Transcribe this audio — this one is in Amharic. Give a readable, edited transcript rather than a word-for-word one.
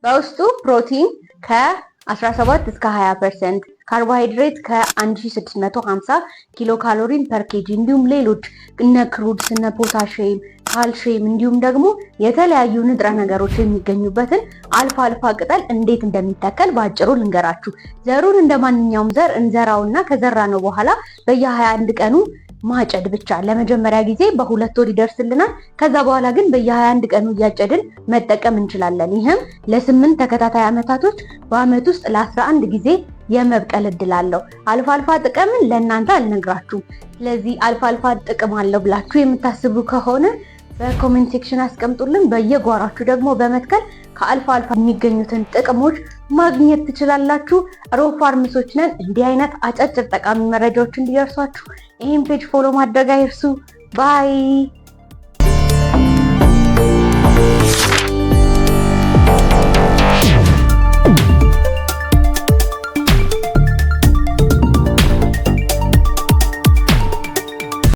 በውስጡ ፕሮቲን ከ17 እስከ 20%፣ ካርቦሃይድሬት ከ1650 ኪሎ calorie ን per kg እንዲሁም ሌሎች እነ crudes፣ እነ ፖታሽየም፣ ካልሽየም እንዲሁም ደግሞ የተለያዩ ንጥረ ነገሮች የሚገኙበትን አልፋልፋ ቅጠል እንዴት እንደሚተከል በአጭሩ ልንገራችሁ። ዘሩን እንደ ማንኛውም ዘር እንዘራውና ከዘራነው በኋላ በየ21 ቀኑ ማጨድ ብቻ። ለመጀመሪያ ጊዜ በ2 ወር ይደርስልናል። ከዛ በኋላ ግን በየ21 ቀኑ እያጨድን መጠቀም እንችላለን። ይህም ለ8 ተከታታይ ዓመታቶች በአመት ውስጥ ለ11 ጊዜ የመብቀል እድል አለው። አልፋልፋ ጥቅምን ለእናንተ አልነግራችሁም። ስለዚህ አልፋልፋ ጥቅም አለው ብላችሁ የምታስቡ ከሆነ በ comment section አስቀምጡልን። በየጓራችሁ ደግሞ በመትከል ከአልፋልፋ የሚገኙትን ጥቅሞች ማግኘት ትችላላችሁ። ሮብ ፋርምሶች ነን። እንዲህ አይነት አጫጭር ጠቃሚ መረጃዎች እንዲደርሷችሁ ይህን page follow ማድረግ አይርሱ። Bye.